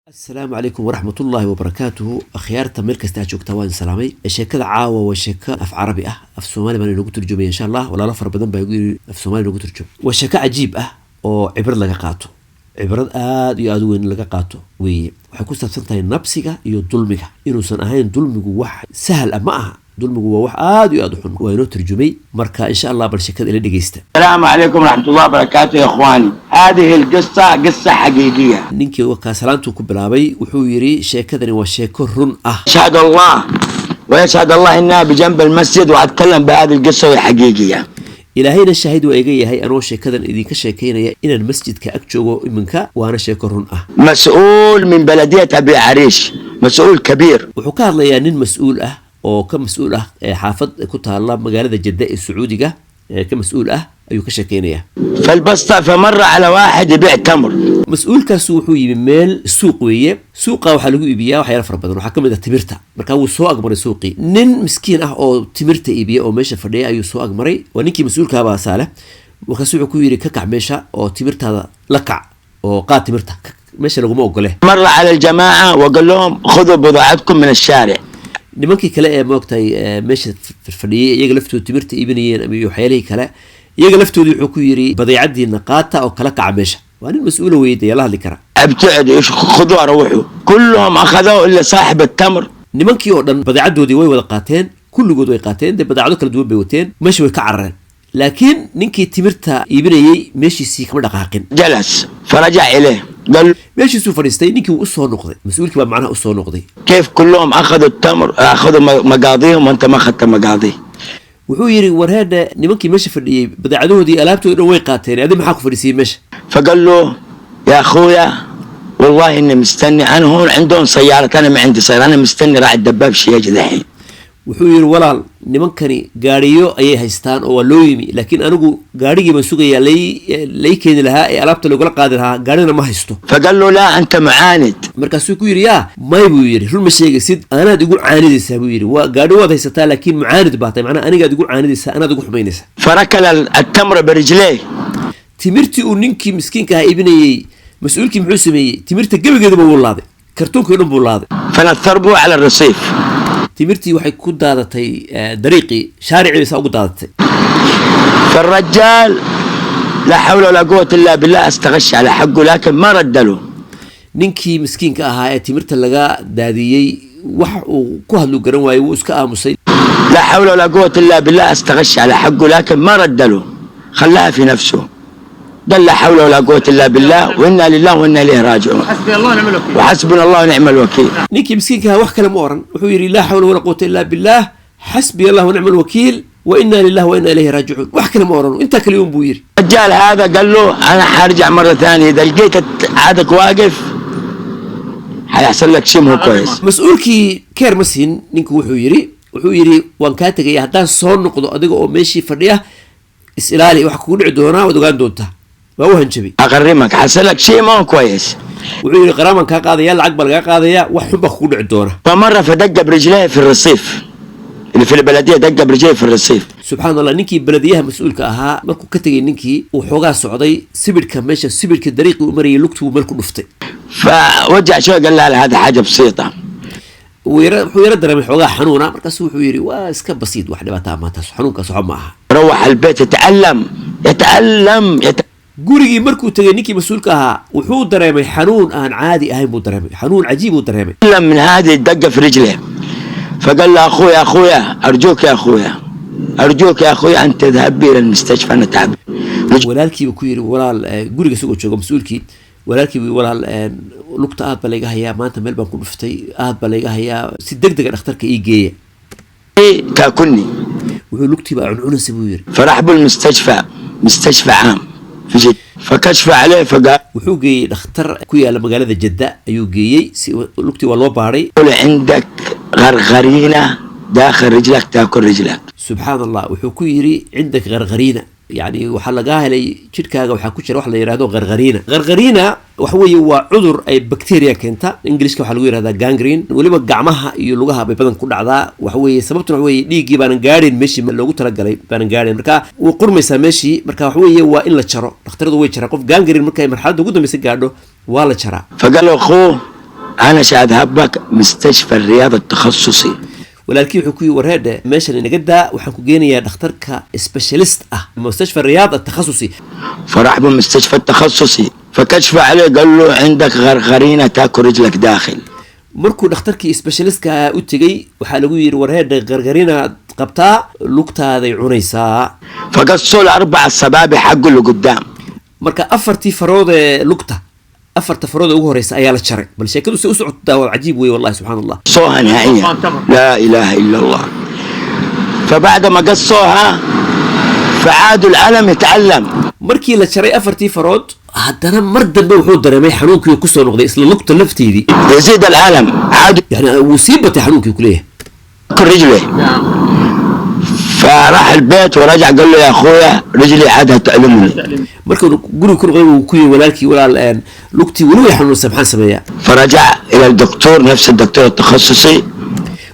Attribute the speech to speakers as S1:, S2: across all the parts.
S1: Asalaamu calaykum waraxmat ullaahi wabarakaatuhu. Akhyaarta meel kasta aad joogtaa, waan salaamay. Sheekada caawa waa sheeko af Carabi ah, af Soomaali baan inoogu turjumaya insha Allah. Walaalo fara badan baa igu yiri af Soomaali inoogu turjum. Waa sheeko cajiib ah oo cibrad laga qaato, cibrad aad iyo aad u weyn laga qaato weeye. Waxay ku saabsan tahay nabsiga iyo dulmiga, inuusan ahayn dulmigu wax sahal ah. Ma aha, dulmigu waa wax aad iyo aad u xun. Waa inoo turjumay, marka insha Allah bal sheekada ila dhegeysta.
S2: السلام عليكم ورحمة الله وبركاته يا إخواني، هذه القصة قصة حقيقية.
S1: Ninkii wakaa salaantuu ku bilaabay. Wuxuu yidhi sheekadani waa sheeko run ah.
S2: أشهد الله ويشهد الله إنها بجنب المسجد وأتكلم بهذه القصة وهي حقيقية.
S1: Ilaahayna shaahid waa iga yahay anoo sheekadan idinka sheekaynaya inaan masjidka ag joogo iminka, waana sheeko run ah.
S2: مسؤول من بلدية أبي عريش، مسؤول كبير.
S1: Wuxuu ka hadlayaa nin mas-uul ah oo ka mas-uul ah ee xaafad ku taala magaalada Jadda ee Sacuudiga ee ka mas-uul ah ayuu ka sheekaynayaa.
S2: فالبسطة فمر على واحد يبيع تمر.
S1: Mas-uulkaasu wuxuu yimi meel suuq weeye. Suuqa waxaa lagu iibiyaa waxyaala fara badan, waxaa ka mid ah timirta. Markaa wuu soo agmaray suuqii, nin miskiin ah oo timirta iibiya oo meesha fadhiya ayuu soo agmaray. Waa ninkii mas-uulkaabaa saale. Markaasu wuxuu ku yidhi ka kac meesha oo timirtaada la kac oo qaad timirta, meesha laguma ogole.
S2: مر على الجماعة وقال لهم خذوا بضاعتكم من الشارع.
S1: Nimankii kale ee maogtahay meesha fadhiyey, iyaga laftooda timirta iibinayeen ama iyo waxyaalihii kale, iyaga laftooda wuxuu ku yidhi badeecadiina qaata oo kala kaca meesha. Waa nin mas-uula weye, dee la hadli kara.
S2: ابتعدوا إيش، خذوها روحوا. كلهم أخذوا إلا صاحب التمر.
S1: Nimankii oo dhan badeecadoodii way wada qaateen, kulligood way qaateen. Dee badeecado kala duwan bay wateen, meesha way ka carareen, laakiin ninkii timirta iibinayey meeshiisii kama dhaqaaqin.
S2: جلس، فرجع إليه قال له
S1: Meeshiisuu fadhiistay. Ninkii wuu usoo noqday, mas-uulkii baa macnaha usoo noqday.
S2: كيف كلهم أخذوا التمر، أخذوا مقاضيهم وأنت ما أخذت مقاضي؟
S1: Wuxuu yidhi warheedha, nimankii meesha fadhiyey badeecadahoodii, alaabtoodi dhan way qaateen, adi maxaa ku fadhiisiyey meesha?
S2: فقال له يا اخويا، والله اني مستني، انا هون عندهم سيارة، انا ما عندي سيارة، انا مستني راعي الدباب شي يجي دحين.
S1: Wuxuu yidhi walaal, nimankani gaadhiyo ayay haystaan oo waa loo yimi, laakiin anigu gaadhigii baan sugayaa lay keeni lahaa ee alaabta lagula qaadi lahaa, gaadhina ma haysto.
S2: فقال له لا، انت معاند.
S1: Markaasuu ku yidhi yaa may, buu yidhi, run ma sheegaysid, anaad igu caanidaysaa, buu yidhi. Waa gaadhi waad haysataa laakiin mucaanid baa tahay, macnaha anigaad igu caanidaysaa, anaad igu xumaynaysaa.
S2: فركل التمر برجليه.
S1: Timirtii uu ninkii miskiinka ahaa iibinayey, mas-uulkii muxuu sameeyey? Timirta gebigeedaba wuu laaday, kartuunkii o dhan buu laaday.
S2: فنثر به على الرصيف.
S1: Timirtii waxay ku daadatay dariiqii, shaaricii bay saa ugu daadatay.
S2: فالرجال لا حول ولا قوة إلا بالله، استغش على حقه لكن ما رد له.
S1: Ninkii miskiinka ahaa ee timirta laga daadiyey wax uu ku hadlu garan waayey, wuu iska aamusay.
S2: لا حول ولا قوة إلا بالله، استغش على حقه لكن ما رد له، خلاها في نفسه. قال لا حول ولا قوة إلا بالله وإنا لله وإنا إليه راجعون.
S3: حسبي الله ونعم الوكيل.
S2: وحسبنا الله ونعم الوكيل.
S1: Ninkii miskiinka ahaa wax kale ma oran. Wuxuu yidhi laa xawla walaa quwata illa billah, xasbiya Allah wa nicma alwakiil, wa inna lillahi wa inna ilayhi raajicuun. Wax kale ma oran, intaa kaliya un buu yidhi.
S2: الرجال هذا قال له أنا حارجع مرة ثانية، إذا لقيت عادك واقف حيحصل لك شيء مو كويس.
S1: Mas-uulkii keer ma siin ninku. Wuxuu yidhi waan kaa tegaya, haddaan soo noqdo adiga oo meeshii fadhiya, is ilaali, waxa kugu dhici doonaa waad ogaan doontaa. Waa u hanjabay.
S2: أغرمك، حصل لك شيء ما هو كويس.
S1: Wuxuu yidhi qaraamaan kaa qaadaya, lacag baa lagaa qaadaya, wax xun baa kugu dhici doona.
S2: فمرة فدق برجليه في الرصيف اللي في البلدية، دق برجليه في الرصيف.
S1: Subxaan Allah, ninkii belediyaha mas-uulka ahaa markuu ka tegay ninkii, uu xoogaa socday, sibidhka meesha, sibidhka dariiqii u marayay lugtuu meel ku dhuftay.
S2: فوجع شوي، قال لا لا، هذا حاجة بسيطة.
S1: Wuxuu yaro dareemay xoogaa xanuuna. Markaasu wuxuu yidhi waa iska basiid, wax dhibaataa maantaas, xanuunkaas waxba ma aha.
S2: روح البيت يتألم يتألم
S1: Gurigii markuu tegay ninkii mas-uulka ahaa wuxuu dareemay xanuun aan caadi ahayn buu dareemay, xanuun cajiib uu dareemay.
S2: يتألم من هذه الدقة في رجله. فقال له أخويا، أخويا، أرجوك يا أخويا، أرجوك يا أخويا أن تذهب بي إلى المستشفى، أنا تعب.
S1: Walaalkiiba ku yidhi walaal, guriga isagoo jooga mas-uulkii, walaalkiibu walaal, lugta aad baa layga hayaa, maanta meel baan ku dhuftay, aad baa layga hayaa, si deg dega dhakhtarka ii geeya.
S2: تاكلني.
S1: Wuxuu lugtii baa cuncunaysa, buu yidhi.
S2: فراح بالمستشفى، مستشفى عام في جدة، فكشف عليه فقال
S1: Wuxuu geeyey dhakhtar ku yaala magaalada Jadda ayuu geeyey si lugtii waa loo baaray.
S2: له عندك غرغرينة داخل رجلك، تاكل رجلك.
S1: Subxaan Allah, wuxuu ku yidhi cindak qarqariina, yani waxaa lagaa helay jidhkaaga waxaa ku jira wax la yidhahdo qarqariina. Qarqariina waxa weeye waa cudur ay bacteria keenta. Ingiliishka waxaa lagu yihahdaa gangrene. Weliba gacmaha iyo lugaha bay badan ku dhacdaa. Waxa weeye sababtuna waxa weeye dhiiggii baanan gaadhin meeshii loogu talagalay baanan gaadhin, marka wuu qurmaysaa meeshii. Marka waxa weeye waa in la jaro, dhakhtaradu way jaraan qof gangrene markay marxaladda ugu dambeysa gaadho, waa la jaraa.
S2: فقال له اخوه انا ساذهب بك مستشفى الرياض التخصصي.
S1: Walaalkii wuxuu ku yidhi, warheedhe, meeshan inaga daa, waxaan ku geenayaa dhakhtarka specialist ah, mustashfa Riyaad atakhasusi.
S2: فراح بالمستشفى التخصصي، فكشف عليه، قال له عندك غرغرينه تاكل رجلك داخل.
S1: Markuu dhakhtarkii specialistka u tegey, waxaa lagu yidhi, warheedhe, qarqarinaad qabtaa, lugtaaday cunaysaa.
S2: فقصوا له اربع السبابي حقه اللي قدام.
S1: Marka afartii farood ee lugta, afarta farood ee ugu horeysa ayaa la jaray. Bal sheekadu se u socotaa, waa cajiib wey wallahi, subxaan Allah.
S2: قصوها نهائيا، لا اله الا الله. فبعد ما قصوها فعادوا الالم يتألم.
S1: Markii la jaray afartii farood, haddana mar dambe wuxuu dareemay xanuunkii kusoo noqday isla lugta lafteedii.
S2: يزيد الالم، عاد
S1: Yani wuu sii batay xanuunkii kuleeyahay.
S2: ياكل رجله. فراح البيت ورجع، قال له يا اخويا رجلي عادها تألمني.
S1: Markuu guriga ku noqday wuu ku yiri walaalkii, walaal, lugtii weli way xanuunsan, maxaan sameeyaa?
S2: فرجع الى الدكتور، نفس الدكتور التخصصي.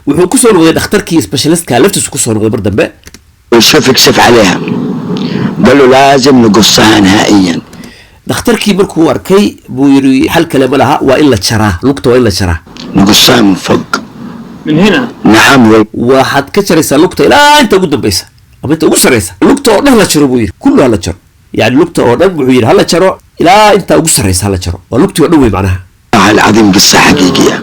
S1: Wuxuu kusoo noqday dhakhtarkii specialistka laftiisu kusoo noqday mar dambe.
S2: ويشوف يكشف عليها، قال له لازم نقصها نهائيا.
S1: Dhakhtarkii markuu arkay buu yiri, xal kale ma laha, waa in la jaraa lugta, waa in la jaraa.
S2: نقصها من فوق.
S3: من هنا؟
S2: نعم.
S1: Waxaad ka jaraysaa lugta ilaa inta ugu dambaysa ama inta ugu sarreysa, lugta oo dhan la jaro buu yidhi, kullu ha la jaro, yani lugta oo dhan wuxuu yidhi hala jaro, ilaa inta ugu sarreysa hala jaro, waa lugtii oo dhan wey macnaha.
S2: والله العظيم قصة حقيقية.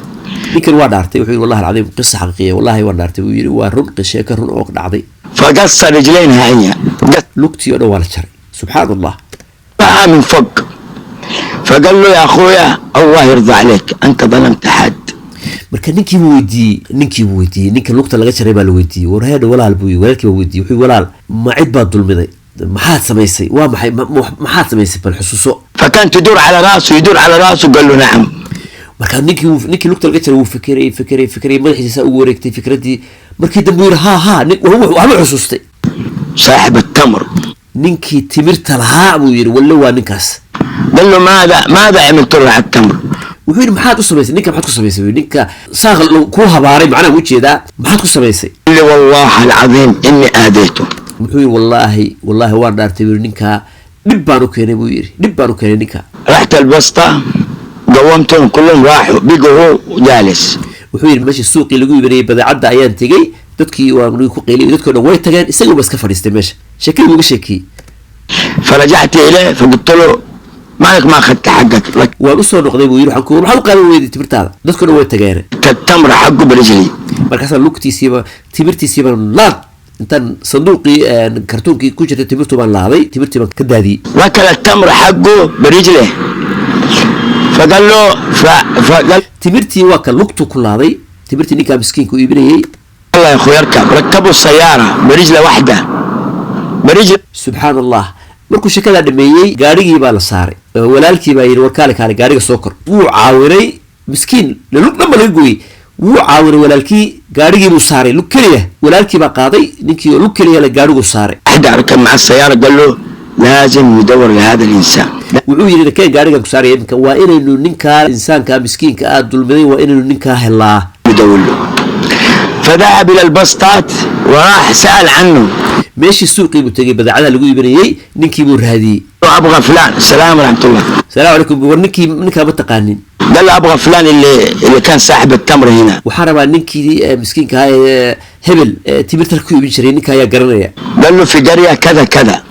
S1: Ninkan waa dhaartay, wuxuu yidhi wallahi alcadiim qisa xaqiiqiya, wallahi waa dhaartay buu yidhi, waa run, sheeko run oo dhacday.
S2: فقص رجلين نهائيا.
S1: Lugtii oo dhan waa la jaray, subxaan Allah.
S2: قصها من فوق. فقال له يا اخويا الله يرضى عليك، انت ظلمت حد؟
S1: Marka ninkii buu weydiiyey, ninkii buu weydiiyey, ninka lugta laga jaray baa la weydiiyey. Warheedha walaal buu yidhi, walaalkii baa weydiiyey, wuxuu yidhi, walaal, ma cid baad dulmiday? Maxaad samaysay? Waa maxay maxaad samaysay? Bal xusuuso.
S2: فكان تدور على راسه، يدور على راسه، قال له نعم.
S1: Marka ninkii lugta laga jaray wuu fekeray, fekeray, fekeray, madaxiisa ugu wareegtay fikraddii. Markii dambe uu yidhi, ha ha, waxbuu xusuustay.
S2: صاحب التمر.
S1: Ninkii timirta lahaa buu yidhi, walle waa ninkaas.
S2: قال له ماذا ماذا عملت له على التمر؟
S1: Wuxuu yidhi, maxaad u samaysay ninka? Maxaad ku samaysay buu yidhi. Ninka saaq kuu habaaray, macnaha ujeedaa, maxaad ku samaysay?
S2: قال لي والله العظيم اني اذيته.
S1: Wuxuu yidhi, wallaahi wallaahi waan dhaartay buu yidhi, ninkaa dhib baan u keenay buu yidhi, dhib baan u keenay ninka.
S2: رحت البسطة، قومتهم كلهم، راحوا، بقوا هو جالس.
S1: Wuxuu yidhi, meeshii suuqii lagu iibinayay badeecadda ayaan tegey, dadkii waa ku qayliyay, dadkii o dhan way tageen, isaga ba iska fadhiistay meesha, sheekadii buu uga sheekiyey.
S2: فرجعت اليه فقلت له مالك ما اخذت حقك؟
S1: Waan usoo noqday buu yidhi, waxaan ku maxaad u qaadan weyday timirtaada? Dadkuna way tageen.
S2: ركبت التمر حقه برجلي.
S1: Markaasaa lugtiisiiba, timirtiisiiba laad, intaan sanduuqii kartuunkii ku jirtay timirtu baan laaday, timirtii baan ka daadiyey.
S2: ركل التمر حقه برجله، فقال له فقال
S1: Timirtii waa ka lugtu ku laaday, timirtii ninkaa miskiinka u iibinayay.
S2: الله يا اخوي اركب، ركبوا السياره برجله واحده، برجل.
S1: Subxaan Allah, markuu sheekadaa dhameeyey, gaarigii baa la saaray. Walaalkii baa yidhi, war kaale, kaale, gaariga soo kor. Wuu caawinay miskiin lug dhan ba laga gooyey, wuu caawinay walaalkii, gaarigii buu saaray lug keliya, walaalkii baa qaaday ninkii oo lug keliya la gaariguu saaray.
S2: واحده ركب مع السياره، قال له لازم ندور لهذا الانسان.
S1: Wuxuu yidhi, keen gaarigan ku saaraya iminka, waa inaynu ninkaa insaanka miskiinka aad dulmiday, waa inaynu ninkaa helaa.
S2: ندور له. فذهب الى البسطات وراح سال عنه.
S1: Meeshii suuqii buu tegey badeecadaha lagu iibinayey, ninkii buu raadiyey.
S2: ابغى فلان، السلام ورحمه الله.
S1: Salaamu calaykum, war ninkii, ninkaa ma taqaanin?
S2: قال له ابغى فلان اللي كان صاحب التمر هنا.
S1: Waxaan rabaa ninkii miskiinka ahaa ee hebel timirta ku iibin jiray, ninka ayaa garanaya.
S2: قال له في قريه كذا كذا.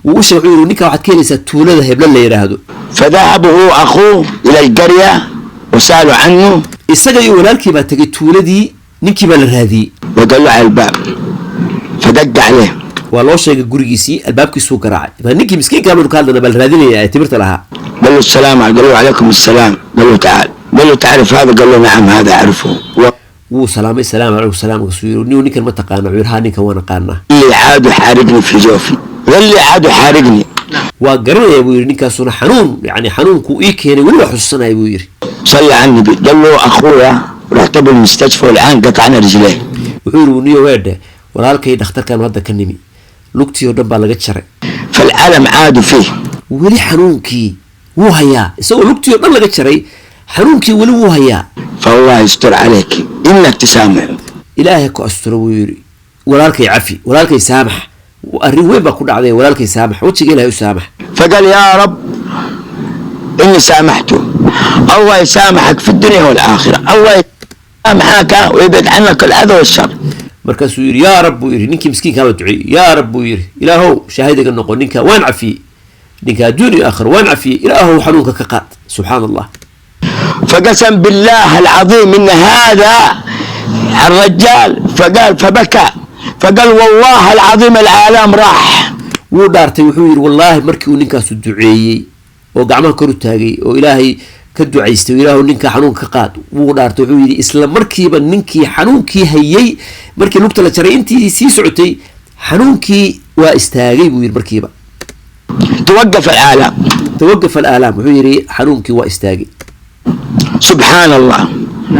S1: Wuu u sheegay, wuxuu yidhi, ninka waxaad ka helaysaa tuulada heblo la yidhaahdo.
S2: فذهب هو اخوه الى القريه وسالوا عنه.
S1: Isaga iyo walaalkii baa tegey tuuladii, ninkii baa la raadiyey.
S2: وقال له على الباب، فدق عليه.
S1: Waa loo sheegay gurigiisii, albaabkiisuu garaacay. Baa ninkii miskiinka baynu ka hadlana baa la raadinaya ee timirta lahaa.
S2: قال له السلام عليكم، قال له عليكم السلام، قال له تعال، قال له تعرف هذا؟ قال له نعم هذا اعرفه.
S1: Wuu salaamay, salaam calaykum, salaam, kasuu yidhi, ninkan ma taqaana? Wuxuu yidhi, haa, ninkan waan aqaanaa.
S2: اللي عاد حارقني في جوفي، قال لي عاد حارقني.
S1: Waa garanaya buu yidhi, ninkaasuna xanuun, yani xanuunkuu ii keenay weli waa xusuusanaya buu yidhi.
S2: صلى على النبي، قال له اخويا رحت بالمستشفى والان قطعنا رجليه.
S1: Wuxuu yidhi, niyo weedhe, walaalkay dhakhtarkan hadda ka nimi, lugtii oo dhan baa laga jaray.
S2: فالالم عاد فيه.
S1: Weli xanuunkii wuu hayaa, isagoo lugtii oo dhan laga jaray, xanuunkii weli wuu hayaa.
S2: فالله يستر عليك انك تسامحه.
S1: Ilaahay ku asturo buu yidhi, walaalkay cafi, walaalkay saamax, arrin weyn baa ku dhacday, walaalkay saamax, wejiga Ilaahay u saamax.
S2: فقال يا رب إني سامحته. الله يسامحك في الدنيا والآخرة، الله يسامحك ويبعد عنك الأذى والشر.
S1: Markaasuu yidhi: "Yaa Rab," buu yidhi. Ninkii miskiinkaa baa duceeyey. "Yaa Rab," buu yidhi, "Ilaahow shaahidiga noqo, ninka waan cafiyey, ninka adduun iyo aakhira waan cafiyey, Ilaahow xanuunka ka qaad." Subxaan Allah.
S2: فقسم بالله العظيم ان هذا الرجال فقال، فبكى، فقال: "والله العظيم الآلام راح."
S1: Wuu dhaartay. Wuxuu yidhi: wallaahi markii uu ninkaasu duceeyey oo gacmaha kor u taagay oo Ilaahay ka ducaystay oo "Ilaahu ninka xanuunka ka qaad," wuu dhaartay. Wuxuu yidhi isla markiiba ninkii xanuunkii hayay markii lugta la jaray intii sii socotay xanuunkii waa istaagay, buu yidhi, markiiba.
S2: توقف الآلام.
S1: توقف الآلام. Wuxuu yidhi xanuunkii waa istaagay.
S2: سبحان الله.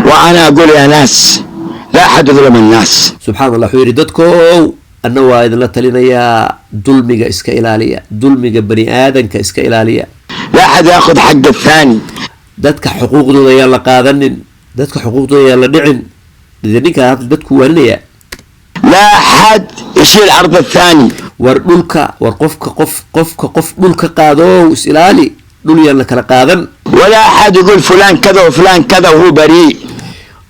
S2: وأنا أقول يا ناس، لا أحد يظلم الناس.
S1: Subxaan Allah. Wuxuu yidhi: dadkow, anna waa idinla talinayaa, dulmiga iska ilaaliya, dulmiga bani aadanka iska ilaaliya.
S2: لا أحد يأخذ حق الثاني.
S1: Dadka xuquuqdooda ayaan la qaadanin, dadka xuquuqdooda ayaan la dhicin. Dee ninka hadda dadku waaninaya.
S2: لا أحد يشيل عرض الثاني.
S1: War dhulka, war qofka qof qofka qof dhulka qaado is ilaali, dhul yaan la kala qaadan.
S2: ولا أحد يقول فلان كذا وفلان كذا وهو بريء.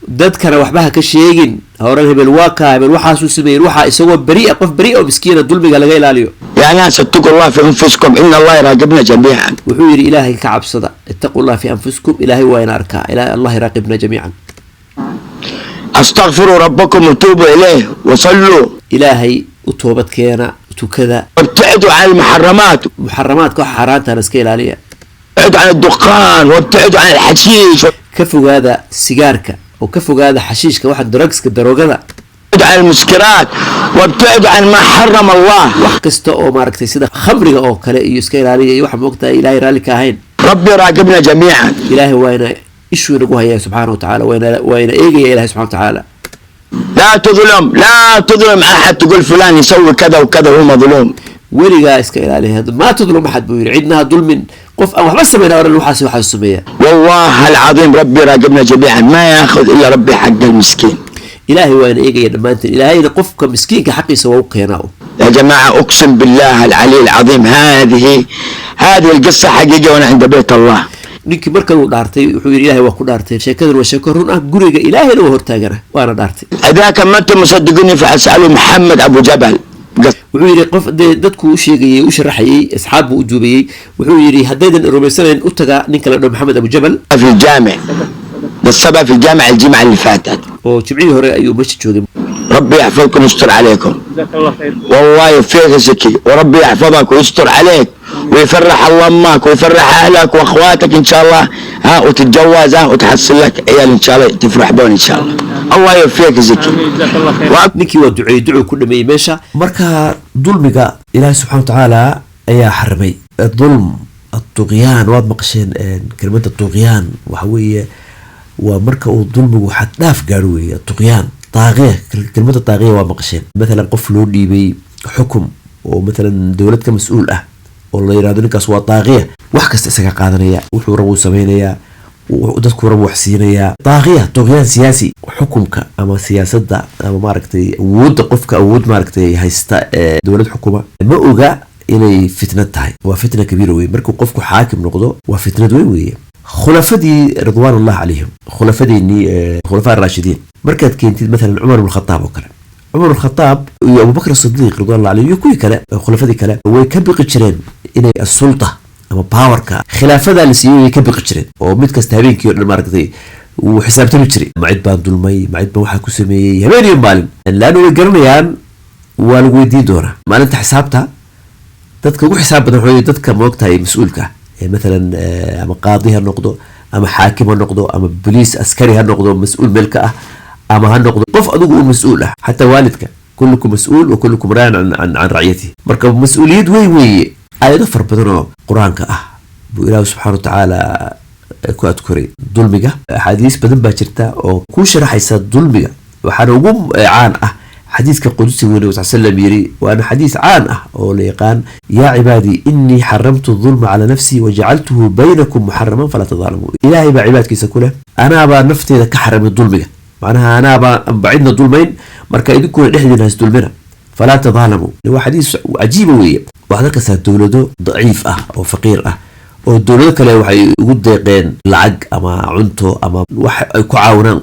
S1: Dadkana waxba ha ka sheegin horan, hebel waa kaa, hebel waxaasuu sameeyey, waxaa isagoo beri qof beri oo miskiina. Dulmiga laga ilaaliyo.
S2: يا ناس، اتقوا الله في أنفسكم، إن الله يراقبنا جميعا.
S1: Wuxuu yidhi: Ilaahay ka cabsada، اتقوا الله في أنفسكم، Ilaahay waa ina arkaa. الله يراقبنا جميعا.
S2: استغفروا ربكم وتوبوا إليه وصلوا.
S1: Ilaahay u toobad keena, tukada.
S2: وابتعدوا عن المحرمات.
S1: Muxaramaadka, waxa xaaraantana iska ilaaliya.
S2: وابتعدوا عن الدخان وابتعدوا عن الحشيش.
S1: Ka fogaada sigaarka oo ka fogaada xashiishka, waxa drugska, daroogada.
S2: وابتعدوا عن المسكرات وابتعدوا عن ما حرم الله.
S1: Wax kasta oo maaragtay sida khamriga oo kale iyo iska ilaaliya iyo waxa moogtahay Ilaahay raalli ka ahayn.
S2: ربي راقبنا جميعا.
S1: Ilaahay waa ina ishuu inagu hayaa subxaana wa tacaala, waa ina eegaya Ilahay subxana wa tacaala.
S2: لا تظلم، لا تظلم أحد، تقول فلان يسوي كذا وكذا وهو مظلوم.
S1: Weligaa iska ilaaliya. ما تظلم أحد, buu yidhi. Cidna ha dulmin, qof aan waxba samayna oran waxaas waxaas sameeya.
S2: والله العظيم ربي راقبنا جميعا، ما ياخذ إلا ربي حق المسكين.
S1: Ilaahay waa ina eegaya dhammaanteen, Ilaahayna qofka miskiinka xaqiisa waa u keenaa.
S2: يا جماعة، أقسم بالله العلي العظيم هذه القصة حقيقة وأنا عند بيت الله.
S1: Ninkii markan uu dhaartay wuxuu yidhi: Ilahay waa ku dhaartay, sheekadan waa sheeko run ah, guriga Ilaahayna waa hortaagana, waana dhaartay.
S2: إذا كان ما أنتم مصدقوني فأسألوا محمد أبو جبل.
S1: Wuxuu yidhi qof dee dadku u sheegayey, u sharaxayey, asxaab buu u duubayey. Wuxuu yidhi: haddaydan rumaysanayn, u tagaa ninka la dhaho Maxamed Abu Jabal.
S2: في الجامع بالسبع في الجامع الجمعة اللي فاتت.
S1: Oo jimcihii hore ayuu meesha joogay.
S2: ربي يحفظكم ويستر عليكم.
S3: جزاك الله خير.
S2: والله يوفقك زكي، وربي يحفظك ويستر عليك ويفرح الله امك ويفرح اهلك واخواتك ان شاء الله، ها، وتتجوز، ها، وتحصل لك عيال ان شاء الله تفرح بهم ان شاء الله. الله يوفقك زكي.
S3: آمين، جزاك الله خير.
S1: Ninkii waa duceeyey, ducuu ku dhameeyey meesha. Marka dulmiga Ilaahay subxana watacaala ayaa xarimay الظلم، الطغيان. Waad maqasheen kelmadda طغيان. Waxa weeye waa marka uu dulmigu xad dhaaf gaaro weeye طغيان. طاغية, kelmadda طاغية waa maqasheen. Mathalan qof loo dhiibay xukum oo mathalan dowlad ka mas-uul ah oo la yirahdo ninkaas waa طاغية, wax kasta isaga qaadanaya, wuxuu rabo uu sameynayaa, dadku rabo wax siinayaa. طاغية, طغيان سياسي. Xukumka ama siyaasadda ama maaragtay awoodda, qofka awood maaragtay haysta ee dowlad xukuma ma oga inay fitnad tahay. Waa fitna kabiira wey markuu qofku xaakim noqdo, waa fitnad weyn weeye. Khulafadii رضوان الله عليهم, khulafadeenii khulafaa raashidiin, markaad keentid mathalan Cumar ibn Khataab oo kale, Cumar ibn Khataab iyo Abubakr Sidiiq رضوان الله عليهم iyo kuwii kale, khulafadii kale, way ka biqi jireen inay السلطة ama powerka khilaafada la siiyey, way ka biqi jireen oo mid kasta habeenkii oo dhan maaragtay wuu xisaabtami jiray: ma cid baan dulmay? Ma cid baan waxaa ku sameeyey? Habeen iyo maalin, laanna way garanayaan waa lagu weydiin doonaa maalinta xisaabta. Dadka ugu xisaab badan waxaa weeye dadka moogtahay mas-uulka ah ee mathalan ama qaadi ha noqdo ama xaakim ha noqdo ama boliis askari ha noqdo, mas-uul meel ka ah, ama ha noqdo qof adigu uu mas-uul ah, xataa waalidka. كلكم مسؤول وكلكم راع عن رعيته. Marka mas-uuliyad weyn weeye. Aayado fara badan oo Qur-aanka ah buu Ilaahu subxaana wa tacaala ku adkoray dulmiga. Axaadiis badan baa jirta oo ku sharaxaysa dulmiga, waxaana ugu caan ah xadiiska qudusiga uu Nabi sal slam yiri, waana xadiis caan ah oo la yaqaan: "يا عبادي، إني حرمت الظلم على نفسي وجعلته بينكم محرما فلا تظالموا." Ilaahay baa cibaadkiisa ku leh: anaabaa nafteeda ka xaramay dulmiga, macnaha anaabaa anba cidna dulmayn, marka idinkuna dhexdiina has dulmina. فلا تظالموا. Waa xadiis cajiiba weeye. Waxaad arkaysaa dowlado daciif ah oo faqiir ah. Oo dowlado kale waxay ugu deeqeen lacag ama cunto ama wax ay ku caawinaan.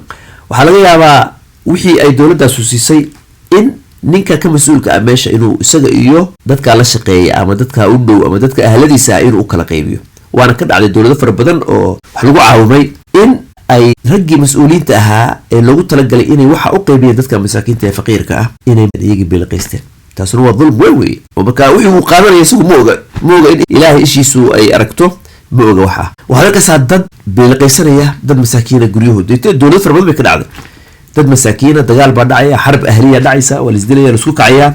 S1: Waxaa laga yaabaa wixii ay dowladaasu siisay in ninka ka mas-uulka ah meesha inuu isaga iyo dadkaa la shaqeeya ama dadkaa u dhow ama dadka ahladiisa ah inuu u kala qaybiyo. Waana ka dhacday dowlado fara badan oo wax lagu caawimay in ay raggii mas-uuliyiinta ahaa ee loogu talagalay inay waxa u qaybiyeen dadka masaakiinta ee faqiirka ah inay iyagii beeliqaysteen. Taasuna waa dulm weyn weeye. Oo marka wixii uu qaadanaya isagu ma oga, ma oga in Ilaahay ishiisu ay aragto, ma oga. Waxa waxaad arkaysaa dad beeliqaysanaya dad masaakiina guryahooda. Dowlado fara badan bay ka dhacday. Dad masaakiina, dagaal baa dhacaya, xarb ahliya dhacaysa, waa laisdilaya, laisku kacayaa.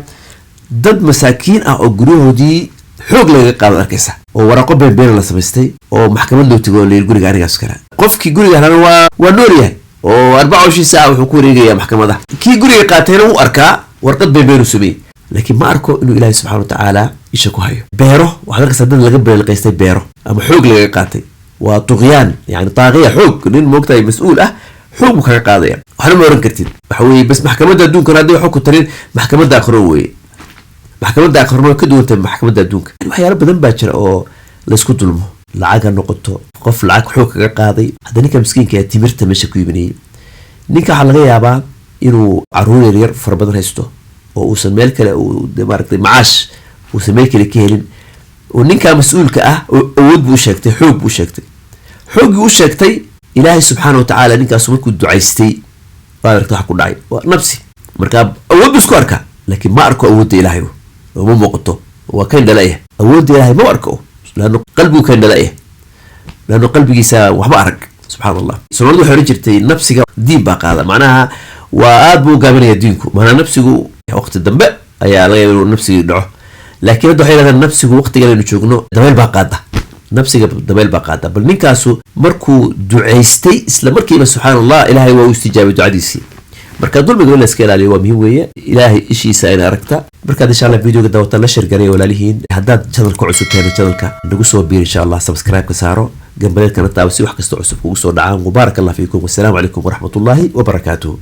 S1: Dad masaakiin ah oo guryahoodii xoog lagaga qaado arkaysa, oo waraqo beenbeena la samaystay, oo maxkamad loo tego oo layiri guriga anigaas kale. Qofkii guriga helana waa nool yahay oo 24 saac wuxuu ku wareegayaa maxkamada. Kii guriga qaatayna wuu arkaa warqad beenbeenu sameeyey, laakiin ma arko inuu Ilaahay subxana watacaala isha ku hayo. Beero waxaad arkaysaa dad laga beelqaystay, beero ama xoog lagaga qaatay. Waa tuqyaan, yani taaqiya, xoog. Nin moogtahay mas-uul ah xoog buu kaga qaadaya, waxna ma oran kartid. Waxa weeye bas maxkamadda adduunkana hadday wax ku tarin, maxkamadda aakhiro weeye. Maxkamadda aakhirona way ka duwan tahay maxkamadda adduunka. Waxyaalo badan baa jira oo laysku dulmo, lacag ha noqoto, qof lacag xoog kaga qaaday. Hadda ninka miskiinka ee timirta meesha ku iibinayay, ninka waxaa laga yaabaa inuu caruur yaryar fara badan haysto oo uusan meel kale uu de maaragtay macaash uusan meel kale ka helin, oo ninkaa mas-uulka ah oo awood buu u sheegtay, xoog buu u sheegtay. Xooggii u sheegtay, Ilaahay subxaana watacaala ninkaasu markuu ducaystay waad aragta wax ku dhacay. Waa nabsi. Marka awood buu isku arkaa, laakiin ma arko awoodda Ilaahay oo ma muuqato, waa ka indhalaya. Awoodda Ilaahay ma arko laanno qalbigu ka indhalaya, laanno qalbigiisa waxba arag. Subxaan Allah, Soomaalidu waxay odhan jirtay nabsiga diin baa qaada. Macnaha waa aad buu u gaabinaya diinku. Macnaha nabsigu waqti dambe ayaa laga yaaba inuu nabsigii dhaco, laakiin hadda waxay yidhahdaan nabsigu waqtigan aynu joogno dabeyl baa qaada, nabsiga dabeyl baa qaada. Bal ninkaasu markuu ducaystay isla markiiba, subxaan Allah, Ilaahay waa u istijaabay ducadiisii. Marka dulmiga in la iska ilaaliyo waa muhiim weeye. Ilaahay ishiisa ina aragta. Markaad insha Allah videoga daawataan, la share gareeya walaalihiin. Haddaad channelka cusub tahayna, channelka nagu soo biir insha Allah, subscribe-ka saaro, gambaleelkana taabo si wax kasta cusub kugu soo dhacaan. Wabaarak Allah fiikum, wassalaamu calaykum waraxmatullaahi wabarakaatuhu.